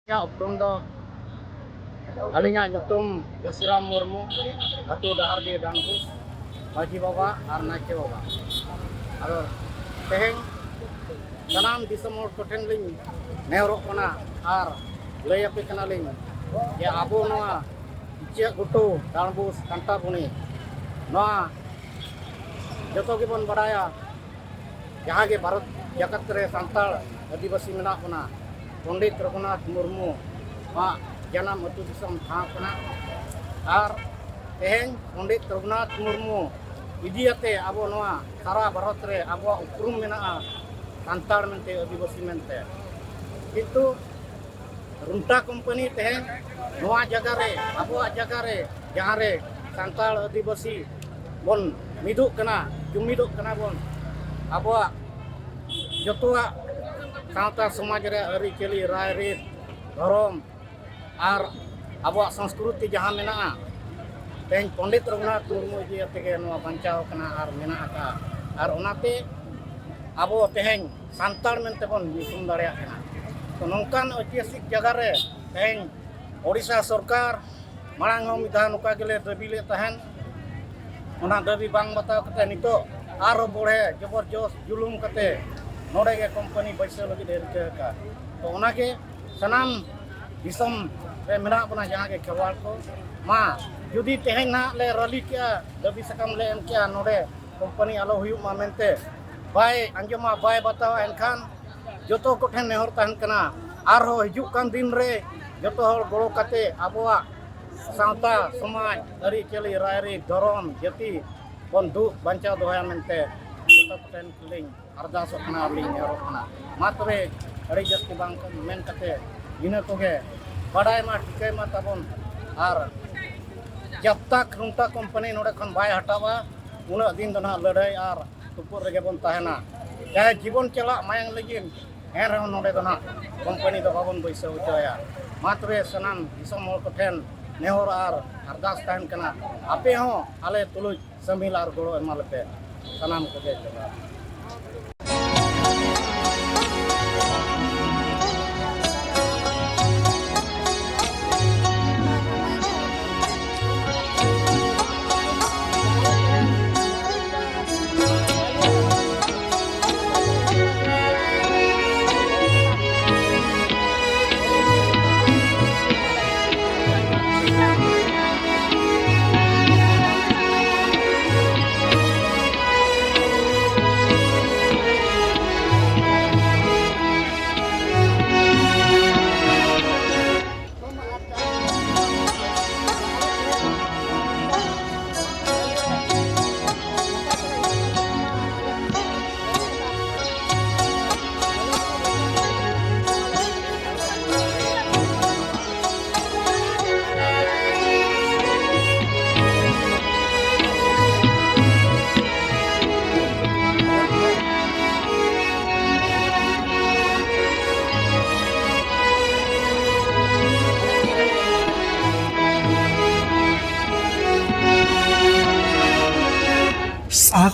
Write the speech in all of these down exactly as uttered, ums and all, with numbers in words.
ᱤᱧᱟᱹᱜ ᱩᱯᱨᱩᱢ ᱫᱚ, ᱟᱹᱞᱤᱧᱟᱜ ᱧᱩᱛᱩᱢ ᱜᱟᱹᱥᱤᱨᱟᱢ ᱢᱩᱨᱢᱩ, ᱟᱹᱛᱩ ᱰᱟᱦᱟᱨᱰᱤ ᱰᱟᱱᱰᱵᱳᱥ, ᱢᱟᱹᱡᱷᱤ ᱵᱟᱵᱟ ᱟᱨ ᱱᱟᱭᱠᱮ ᱵᱟᱵᱟ᱾ ᱟᱫᱚ ᱛᱮᱦᱮᱧ ᱥᱟᱱᱟᱢ ᱫᱤᱥᱚᱢ ᱦᱚᱲ ᱠᱚᱴᱷᱮᱱ ᱞᱤᱧ ᱱᱮᱦᱚᱨᱚᱜ ᱠᱟᱱᱟ ᱟᱨ ᱞᱟᱹᱭ ᱟᱯᱮ ᱠᱟᱱᱟᱞᱤᱧ ᱡᱮ ᱟᱵᱚ ᱱᱚᱣᱟ ᱤᱪᱟᱹᱜ ᱜᱷᱩᱴᱩ ᱰᱟᱱᱰᱵᱳᱥ ᱠᱟᱱᱴᱟᱵᱩᱱᱤ, ᱱᱚᱣᱟ ᱡᱚᱛᱚ ᱜᱮᱵᱚᱱ ᱵᱟᱲᱟᱭᱟ, ᱡᱟᱦᱟᱸ ᱜᱮ ᱵᱷᱟᱨᱚᱛ ᱡᱟᱠᱟᱛ ᱨᱮ ᱥᱟᱱᱛᱟᱲ ᱟᱹᱫᱤᱵᱟᱹᱥᱤ ᱢᱮᱱᱟᱜ ᱵᱚᱱᱟ, ᱯᱚᱱᱰᱤᱛ ᱨᱚᱜᱷᱩᱱᱟᱛᱷ ᱢᱩᱨᱢᱩᱣᱟᱜ ᱡᱟᱱᱟᱢ ᱟᱹᱛᱩ ᱫᱤᱥᱚᱢ ᱴᱷᱟᱶ ᱠᱟᱱᱟ᱾ ᱟᱨ ᱛᱮᱦᱮᱧ ᱯᱚᱱᱰᱤᱛ ᱨᱚᱜᱷᱩᱱᱟᱛᱷ ᱢᱩᱨᱢᱩ ᱤᱫᱤᱭᱟᱛᱮ ᱟᱵᱚ ᱱᱚᱣᱟ ᱥᱟᱨᱟ ᱵᱷᱟᱨᱚᱛ ᱨᱮ ᱟᱵᱚᱣᱟᱜ ᱩᱯᱨᱩᱢ ᱢᱮᱱᱟᱜᱼᱟ, ᱥᱟᱱᱛᱟᱲ ᱢᱮᱱᱛᱮ, ᱟᱹᱫᱤᱵᱟᱹᱥᱤ ᱢᱮᱱᱛᱮ᱾ ᱠᱤᱱᱛᱩ ᱨᱩᱱᱴᱟ ᱠᱳᱢᱯᱟᱱᱤ ᱛᱮᱦᱮᱧ ᱱᱚᱣᱟ ᱡᱟᱭᱜᱟ ᱨᱮ, ᱟᱵᱚᱣᱟᱜ ᱡᱟᱭᱜᱟ ᱨᱮ, ᱡᱟᱦᱟᱸ ᱨᱮ ᱥᱟᱱᱛᱟᱲ ᱟᱹᱫᱤᱵᱟᱹᱥᱤ ᱵᱚᱱ ᱢᱤᱫᱚᱜ ᱠᱟᱱᱟ, ᱡᱩᱢᱤᱫᱚᱜ ᱠᱟᱱᱟ ᱵᱚᱱ, ᱟᱵᱚᱣᱟᱜ ᱡᱚᱛᱚᱣᱟᱜ ᱥᱟᱶᱛᱟ ᱥᱚᱢᱟᱡᱽ ᱨᱮ ᱟᱹᱨᱤᱪᱟᱹᱞᱤ, ᱨᱟᱭᱨᱤᱛ, ᱫᱷᱚᱨᱚᱢ ᱟᱨ ᱟᱵᱚᱣᱟᱜ ᱥᱚᱝᱥᱠᱨᱤᱛᱤ ᱡᱟᱦᱟᱸ ᱢᱮᱱᱟᱜᱼᱟ, ᱛᱮᱦᱮᱧ ᱯᱚᱱᱰᱤᱛ ᱨᱚᱜᱷᱩᱱᱟᱛᱷ ᱢᱩᱨᱢᱩ ᱤᱫᱤ ᱠᱟᱛᱮ ᱜᱮ ᱱᱚᱣᱟ ᱵᱟᱧᱪᱟᱣ ᱟᱠᱟᱱᱟ ᱟᱨ ᱢᱮᱱᱟᱜ ᱟᱠᱟᱫᱼᱟ᱾ ᱟᱨ ᱚᱱᱟᱛᱮ ᱟᱵᱚ ᱛᱮᱦᱮᱧ ᱥᱟᱱᱛᱟᱲ ᱢᱮᱱᱛᱮ ᱵᱚᱱ ᱧᱩᱛᱩᱢ ᱫᱟᱲᱮᱭᱟᱜ ᱠᱟᱱᱟ᱾ ᱛᱚ, ᱱᱚᱝᱠᱟᱱ ᱳᱭᱛᱤᱦᱟᱥᱤᱠ ᱡᱟᱭᱜᱟ ᱨᱮ ᱛᱮᱦᱮᱧ ᱳᱰᱤᱥᱟ ᱥᱚᱨᱠᱟᱨ, ᱢᱟᱲᱟᱝ ᱦᱚᱸ ᱢᱤᱫ ᱫᱷᱟᱣ ᱱᱚᱝᱠᱟ ᱜᱮᱞᱮ ᱫᱟᱹᱵᱤ ᱞᱮᱫ ᱛᱟᱦᱮᱸᱱ, ᱚᱱᱟ ᱫᱟᱹᱵᱤ ᱵᱟᱝ ᱵᱟᱛᱟᱣ ᱠᱟᱛᱮ ᱱᱤᱛᱚᱜ ᱟᱨᱦᱚᱸ ᱵᱚᱲᱦᱮ ᱡᱚᱵᱚᱨᱡᱚᱥ ᱡᱩᱞᱩᱢ ᱠᱟᱛᱮ ᱱᱚᱰᱮ ᱜᱮ ᱠᱳᱢᱯᱟᱱᱤ ᱵᱟᱹᱭᱥᱟᱹᱣ ᱞᱟᱹᱜᱤᱫ ᱮ ᱨᱤᱠᱟᱹ ᱟᱠᱟᱫᱼᱟ᱾ ᱛᱚ, ᱚᱱᱟᱜᱮ ᱥᱟᱱᱟᱢ ᱫᱤᱥᱚᱢ ᱨᱮ ᱢᱮᱱᱟᱜ ᱵᱚᱱᱟ ᱡᱟᱦᱟᱸ ᱜᱮ ᱠᱷᱮᱨᱣᱟᱲ ᱠᱚ, ᱢᱟ ᱡᱩᱫᱤ ᱛᱮᱦᱮᱧ ᱱᱟᱦᱟᱜ ᱞᱮ ᱨᱟᱹᱞᱤ ᱠᱮᱜᱼᱟ, ᱫᱟᱹᱵᱤ ᱥᱟᱠᱟᱢ ᱞᱮ ᱮᱢ ᱠᱮᱜᱼᱟ, ᱱᱚᱰᱮ ᱠᱳᱢᱯᱟᱱᱤ ᱟᱞᱚ ᱦᱩᱭᱩᱜ ᱢᱟ ᱢᱮᱱᱛᱮ ᱵᱟᱭ ᱟᱸᱡᱚᱢᱟ, ᱵᱟᱭ ᱵᱟᱛᱟᱣᱟ, ᱮᱱᱠᱷᱟᱱ ᱡᱚᱛᱚ ᱠᱚᱴᱷᱮᱱ ᱱᱮᱦᱚᱨ ᱛᱟᱦᱮᱱ ᱠᱟᱱᱟ, ᱟᱨᱦᱚᱸ ᱦᱤᱡᱩᱜ ᱠᱟᱱ ᱫᱤᱱ ᱨᱮ ᱡᱚᱛᱚ ᱦᱚᱲ ᱜᱚᱲᱚ ᱠᱟᱛᱮ ᱟᱵᱚᱣᱟᱜ ᱥᱟᱶᱛᱟ, ᱥᱚᱢᱟᱡᱽ, ᱟᱹᱨᱤᱪᱟᱹᱞᱤ, ᱨᱟᱭᱨᱤᱛ, ᱫᱷᱚᱨᱚᱢ, ᱡᱟᱹᱛᱤ ᱵᱚᱱ ᱫᱩᱜ ᱵᱟᱧᱪᱟᱣ ᱫᱚᱦᱚᱭᱟ ᱢᱮᱱᱛᱮ ᱡᱚᱛᱚ ᱠᱚᱴᱷᱮᱱ ᱞᱤᱧ ᱟᱨᱫᱟᱥᱚᱜ ᱠᱟᱱᱟ ᱟᱨ ᱞᱤᱧ ᱱᱮᱦᱚᱨᱚᱜ ᱠᱟᱱᱟ᱾ ᱢᱟ ᱛᱚᱵᱮ, ᱟᱹᱰᱤ ᱡᱟᱹᱥᱛᱤ ᱵᱟᱝ ᱢᱮᱱ ᱠᱟᱛᱮ ᱤᱱᱟᱹ ᱠᱚᱜᱮ, ᱵᱟᱰᱟᱭ ᱢᱟ ᱴᱷᱤᱠᱟᱹᱭ ᱢᱟ ᱛᱟᱵᱚᱱ, ᱟᱨ ᱡᱟᱵ ᱛᱟᱠ ᱨᱩᱱᱴᱟ ᱠᱳᱢᱯᱟᱱᱤ ᱱᱚᱰᱮ ᱠᱷᱚᱱ ᱵᱟᱭ ᱦᱟᱴᱟᱣᱟ, ᱩᱱᱟᱹᱜ ᱫᱤᱱ ᱫᱚ ᱱᱟᱦᱟᱜ ᱞᱟᱹᱲᱦᱟᱹᱭ ᱟᱨ ᱛᱩᱯᱩᱫ ᱨᱮᱜᱮ ᱵᱚᱱ ᱛᱟᱦᱮᱱᱟ᱾ ᱪᱟᱦᱮ ᱡᱤᱵᱚᱱ ᱪᱟᱞᱟᱜ ᱢᱟᱭᱟᱝ ᱞᱤᱸᱜᱤᱱ, ᱮᱱ ᱨᱮᱦᱚᱸ ᱱᱚᱰᱮ ᱫᱚ ᱱᱟᱦᱟᱜ ᱠᱳᱢᱯᱟᱱᱤ ᱫᱚ ᱵᱟᱵᱚᱱ ᱵᱟᱹᱭᱥᱟᱹᱣ ᱦᱚᱪᱚᱭᱟ᱾ ᱢᱟ ᱛᱚᱵᱮ, ᱥᱟᱱᱟᱢ ᱫᱤᱥᱚᱢ ᱦᱚᱲ ᱠᱚᱴᱷᱮᱱ ᱱᱮᱦᱚᱨ ᱟᱨ ᱟᱨᱫᱟᱥ ᱛᱟᱦᱮᱱ ᱠᱟᱱᱟ, ᱟᱯᱮ ᱦᱚᱸ ᱟᱞᱮ ᱛᱩᱞᱩᱡ ᱥᱟᱹᱢᱤᱞ ᱟᱨ ᱜᱚᱲᱚ ᱮᱢᱟ ᱞᱮᱯᱮ᱾ ᱥᱟᱱᱟᱢ ᱠᱚᱜᱮ ᱡᱚᱦᱟᱨ᱾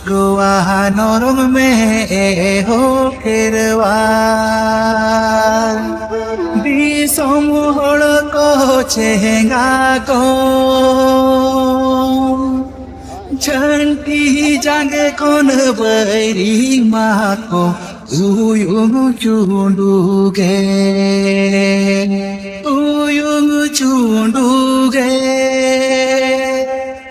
ᱜᱳᱣᱟ ᱱᱚᱨᱚᱢ ᱢᱮ ᱮ ᱦᱳ ᱠᱷᱮᱨᱣᱟᱞ, ᱫᱤᱥᱚᱢ ᱦᱚᱲ ᱠᱚ ᱪᱮᱸᱜᱟ ᱠᱚ, ᱡᱷᱟᱹᱱᱴᱤ ᱡᱟᱸᱜᱮ ᱠᱷᱚᱱ ᱵᱟᱹᱭᱨᱤ ᱢᱟ ᱠᱚ ᱩᱭᱩᱝ ᱪᱩᱸᱰᱩ ᱜᱮ, ᱩᱭᱩᱝ ᱪᱩᱸᱰᱩ ᱜᱮ,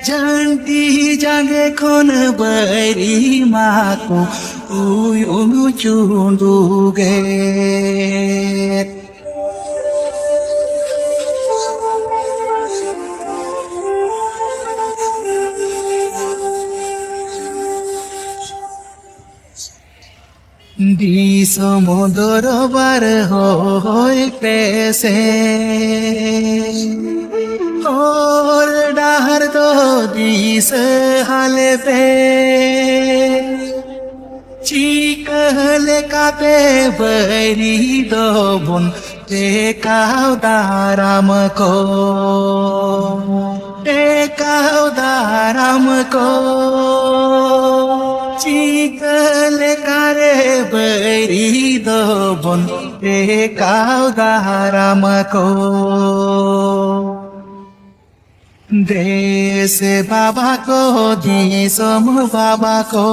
ᱡᱷᱟᱹᱱᱴᱤ ᱡᱟᱸᱜᱮ ᱠᱷᱚᱱ ᱵᱟᱹᱭᱨᱤ ᱢᱟ ᱠᱚ ᱩᱭᱩᱝ ᱪᱩᱸᱰᱩ ᱜᱮ᱾ ᱫᱤᱥᱚᱢ ᱫᱚᱨᱵᱟᱨ ᱦᱚᱭ ᱯᱮ ᱥᱮ, ᱦᱚᱨ ᱰᱟᱦᱟᱨ ᱫᱚ ᱫᱤᱥᱟᱹ ᱟᱞᱮ ᱯᱮ᱾ ᱪᱤᱠᱟᱹ ᱞᱮᱠᱟᱛᱮ ᱵᱟᱹᱭᱨᱤ ᱫᱚᱵᱚᱱ ᱴᱮᱠᱟᱣ ᱫᱟᱨᱟᱢ ᱠᱚ, ᱴᱮᱠᱟᱣ ᱫᱟᱨᱟᱢ ᱠᱚ᱾ ᱪᱤᱠᱟᱹ ᱞᱮᱠᱟᱨᱮ ᱵᱟᱹᱭᱨᱤ ᱫᱚᱵᱚᱱ ᱴᱮᱠᱟᱣ ᱫᱟᱨᱟᱢ ᱠᱚ᱾ ᱫᱮᱥ ᱵᱟᱵᱟ ᱠᱚ, ᱫᱤᱥᱚᱢ ᱵᱟᱵᱟ ᱠᱚ,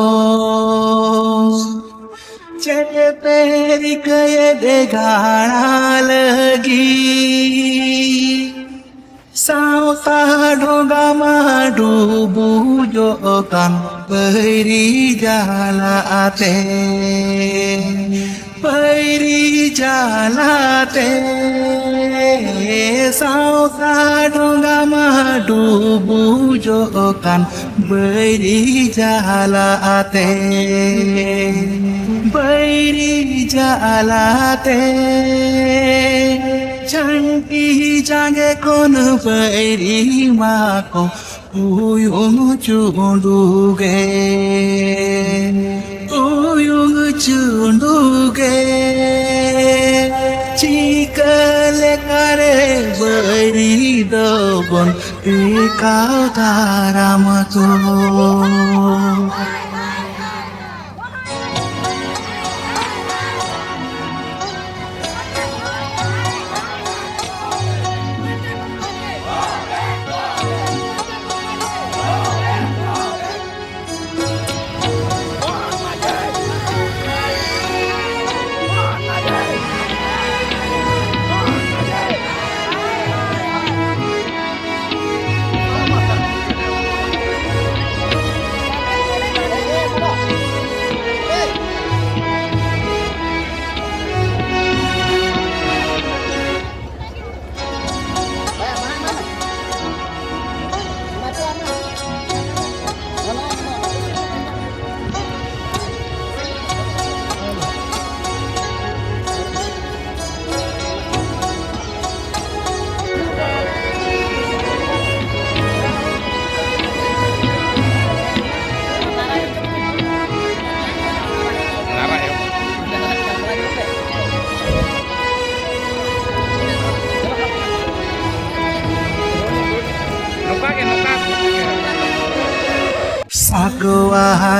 ᱪᱮᱫ ᱯᱮ ᱨᱤᱠᱟᱹᱭᱮᱫ ᱜᱟᱲᱟ ᱞᱟᱹᱜᱤᱫ? ᱥᱟᱶᱛᱟ ᱰᱷᱚᱸᱜᱟ ᱢᱟ ᱰᱩᱵᱩᱡᱚᱜ ᱠᱟᱱ ᱵᱟᱹᱭᱨᱤ ᱡᱟᱞᱟᱛᱮ, ᱵᱟᱹᱭᱨᱤ ᱡᱟᱞᱟᱛᱮ᱾ ᱥᱟᱶᱛᱟ ᱰᱷᱚᱸᱜᱟ ᱢᱟ ᱰᱩᱵᱩᱡᱚᱜ ᱠᱟᱱ ᱵᱟᱹᱭᱨᱤ ᱡᱟᱞᱟᱛᱮ, ᱵᱟᱹᱭᱨᱤ ᱡᱟᱞᱟᱛᱮ᱾ ᱡᱷᱟᱹᱱᱴᱤ ᱡᱟᱸᱜᱮ ᱠᱷᱚᱱ ᱵᱟᱹᱭᱨᱤ ᱢᱟ ᱠᱚ ᱩᱭᱩᱝ ᱪᱩᱸᱰᱩ ᱜᱮ, ᱩᱭᱩᱝ ᱪᱩᱸᱰᱩ ᱜᱮ᱾ ᱪᱤᱠᱟᱹ ᱞᱮᱠᱟᱨᱮ ᱵᱟᱹᱭᱨᱤ ᱫᱚᱵᱚᱱ ᱴᱮᱠᱟᱣ ᱫᱟᱨᱟᱢ ᱠᱚ?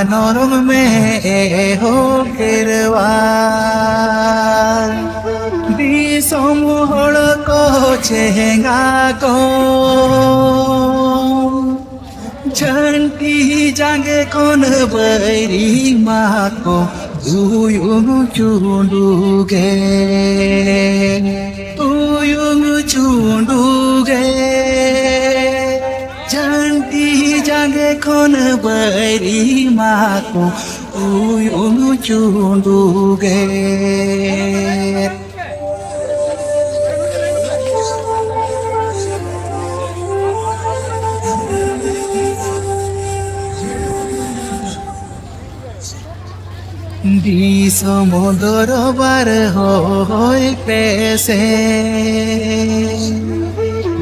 ᱱᱚᱨᱚᱢ ᱢᱮ ᱮᱦᱚᱵ ᱠᱮᱨᱣᱟᱞ, ᱫᱤᱥᱚᱢ ᱦᱚᱲ ᱠᱚ ᱪᱮᱸᱜᱟ ᱠᱚ, ᱡᱷᱟᱹᱱᱴᱤ ᱡᱟᱸᱜᱮ ᱠᱷᱚᱱ ᱵᱟᱹᱭᱨᱤ ᱢᱟᱠᱚ ᱩᱭᱩᱝ ᱪᱩᱸᱰᱩ ᱜᱮ, ᱩᱭᱩᱝ ᱪᱩᱸᱰᱩ ᱜᱮ᱾ ᱡᱷᱟᱹᱱᱴᱤ ᱡᱟᱸᱜᱮ ᱠᱷᱚᱱ ᱵᱟᱹᱭᱨᱤ ᱢᱟᱠᱚ ᱩᱭᱩᱝ ᱪᱩᱸᱰᱩ ᱜᱮ᱾ ᱫᱤᱥᱚᱢ ᱫᱚᱨᱵᱟᱨ ᱦᱚᱭ ᱯᱮ ᱥᱮ,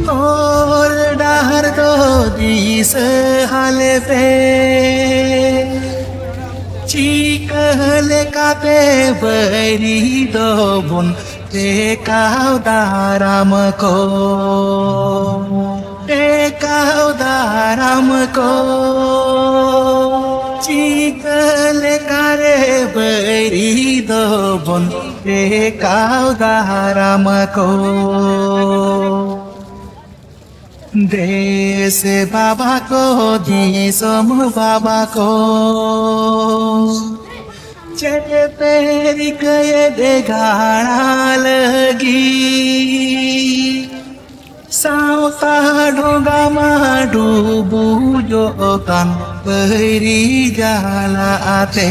ᱦᱚᱨ ᱰᱟᱦᱟᱨ ᱫᱚ ᱫᱤᱥᱟᱹ ᱟᱞᱮ ᱯᱮ᱾ ᱪᱤᱠᱟᱹ ᱞᱮᱠᱟᱛᱮ ᱵᱟᱹᱭᱨᱤ ᱫᱚᱵᱚᱱ ᱴᱮᱠᱟᱣ ᱫᱟᱨᱟᱢ ᱠᱚ, ᱴᱮᱠᱟᱣ ᱫᱟᱨᱟᱢ ᱠᱚ᱾ ᱪᱤᱠᱟᱹ ᱞᱮᱠᱟᱨᱮ ᱵᱟᱹᱭᱨᱤ ᱫᱚᱵᱚᱱ ᱴᱮᱠᱟᱣ ᱫᱟᱨᱟᱢ ᱠᱚ᱾ ᱫᱮᱥ ᱵᱟᱵᱟ ᱠᱚ, ᱫᱤᱥᱚᱢ ᱵᱟᱵᱟ ᱠᱚ, ᱪᱮᱫ ᱯᱮ ᱨᱤᱠᱟᱹᱭᱮᱫ ᱜᱟᱬᱟ ᱞᱟᱹᱜᱤᱫ? ᱥᱟᱶᱛᱟ ᱰᱷᱚᱸᱜᱟ ᱢᱟ ᱰᱩᱵᱩᱡᱚᱜ ᱠᱟᱱ ᱵᱟᱹᱭᱨᱤ ᱡᱟᱞᱟᱛᱮ,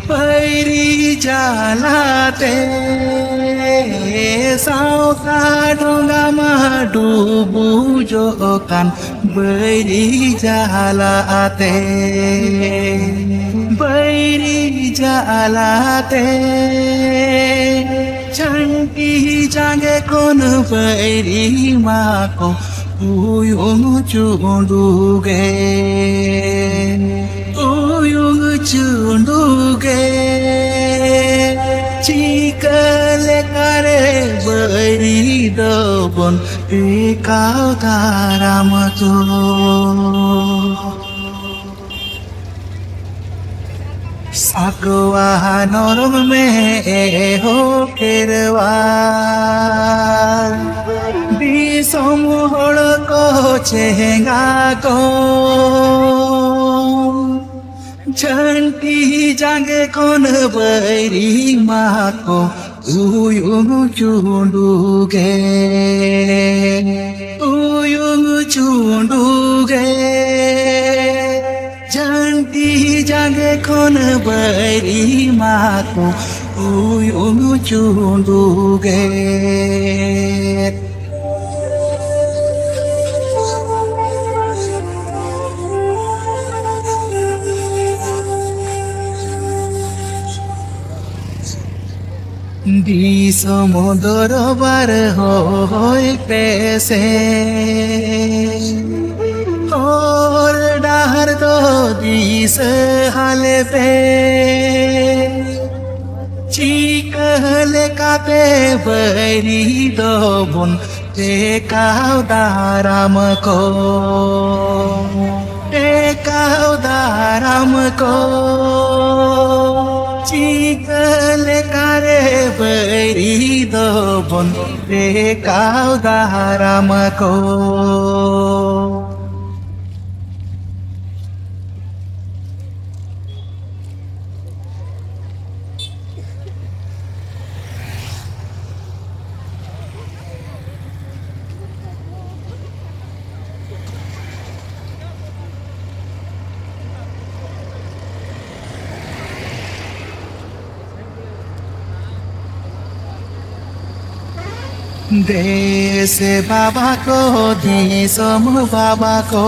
ᱵᱟᱹᱭᱨᱤ ᱡᱟᱞᱟᱛᱮ᱾ ᱥᱟᱶᱛᱟ ᱰᱷᱚᱸᱜᱟ ᱢᱟ ᱰᱩᱵᱩᱡᱚᱜ ᱠᱟᱱ ᱵᱟᱹᱭᱨᱤ ᱡᱟᱞᱟᱛᱮ, ᱵᱟᱹᱭᱨᱤ ᱡᱟᱞᱟᱛᱮ᱾ ᱡᱷᱟᱹᱱᱴᱤ ᱡᱟᱸᱜᱮ ᱠᱷᱚᱱ ᱵᱟᱹᱭᱨᱤ ᱢᱟᱠᱚ ᱩᱭᱩᱝ ᱪᱩᱸᱰᱩ ᱜᱮ, ᱩᱭᱩᱝ ᱪᱩᱸᱰᱩ ᱜᱮ᱾ ᱪᱤᱠᱟᱹ ᱞᱮᱠᱟᱨᱮ ᱵᱟᱹᱭᱨᱤ ᱫᱚᱵᱚᱱ ᱴᱮᱠᱟᱣ ᱫᱟᱨᱟᱢ ᱠᱚ? ᱥᱟᱠᱣᱟ ᱱᱚᱨᱚᱢ ᱢᱮ ᱮ ᱦᱳ ᱠᱷᱮᱨᱣᱟᱞ, ᱫᱤᱥᱚᱢ ᱦᱚᱲ ᱠᱚ ᱪᱮᱸᱜᱟ ᱠᱚ, ᱡᱷᱟᱹᱱᱴᱤ ᱡᱟᱸᱜᱮ ᱠᱷᱚᱱ ᱵᱟᱹᱭᱨᱤ ᱢᱟᱠᱚ ᱩᱭᱩᱝ ᱪᱩᱸᱰᱩ ᱜᱮ, ᱩᱭᱩᱝ ᱪᱩᱸᱰᱩ ᱜᱮ᱾ ᱡᱷᱟᱹᱱᱴᱤ ᱡᱟᱸᱜᱮ ᱠᱷᱚᱱ ᱵᱟᱹᱭᱨᱤ ᱢᱟᱠᱚ ᱩᱭᱩᱝ ᱪᱩᱸᱰᱩ ᱜᱮ᱾ ᱫᱤᱥᱚᱢ ᱫᱚᱨᱵᱟᱨ ᱦᱚᱭ ᱯᱮᱥᱮ, ᱦᱚᱨ ᱰᱟᱦᱟᱨ ᱫᱚ ᱫᱤᱥᱟᱹ ᱟᱞᱮ ᱯᱮ᱾ ᱪᱤᱠᱟᱹ ᱞᱮᱠᱟᱛᱮ ᱵᱟᱹᱭᱨᱤ ᱫᱚᱵᱚᱱ ᱴᱮᱠᱟᱣ ᱫᱟᱨᱟᱢ ᱠᱚ, ᱴᱮᱠᱟᱣ ᱫᱟᱨᱟᱢ ᱠᱚ᱾ ᱪᱤᱠᱟᱹ ᱞᱮᱠᱟᱨᱮ ᱵᱟᱹᱭᱨᱤ ᱫᱚᱵᱚᱱ ᱴᱮᱠᱟᱣ ᱫᱟᱨᱟᱢ ᱠᱚ᱾ ᱫᱮᱥ ᱵᱟᱵᱟ ᱠᱚ, ᱫᱤᱥᱚᱢ ᱵᱟᱵᱟ ᱠᱚ,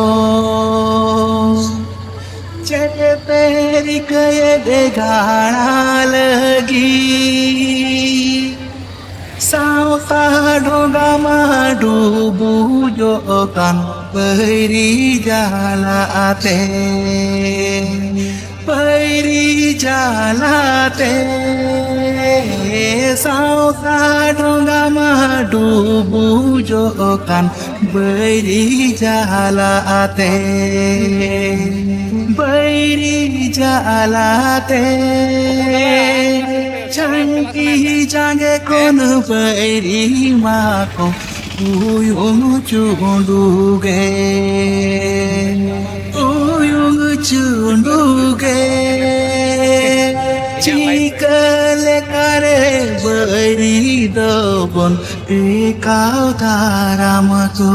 ᱪᱮᱫ ᱯᱮ ᱨᱤᱠᱟᱹᱭᱮᱫ ᱜᱟᱲᱟ ᱞᱟᱹᱜᱤᱫ? ᱥᱟᱶᱛᱟ ᱰᱷᱚᱸᱜᱟ ᱢᱟ ᱰᱩᱵᱩᱡᱚᱜ ᱠᱟᱱ ᱵᱟᱹᱭᱨᱤ ᱡᱟᱞᱟᱛᱮ, ᱵᱟᱹᱭᱨᱤ ᱡᱟᱞᱟᱛᱮ᱾ ᱥᱟᱶᱛᱟ ᱰᱷᱚᱸᱜᱟ ᱢᱟ ᱰᱩᱵᱩᱡᱚᱜ ᱠᱟᱱ ᱵᱟᱹᱭᱨᱤ ᱡᱟᱞᱟᱛᱮ, ᱵᱟᱹᱭᱨᱤ ᱡᱟᱞᱟᱛᱮ᱾ ᱪᱷᱟᱹᱱᱠᱤ ᱡᱟᱸᱜᱮ ᱠᱷᱚᱱ ᱵᱟᱹᱭᱨᱤ ᱢᱟᱠᱚ ᱩᱭᱩᱝ ᱪᱩᱸᱰᱩᱜᱮ, ᱩᱭᱩᱝ ᱪᱩᱸᱰᱩᱜᱮ᱾ ᱪᱤᱠᱟᱹ ᱞᱮᱠᱟᱨᱮ ᱵᱟᱹᱭᱨᱤ ᱫᱚᱵᱚᱱ ᱴᱮᱠᱟᱣ ᱫᱟᱨᱟᱢ ᱠᱚ?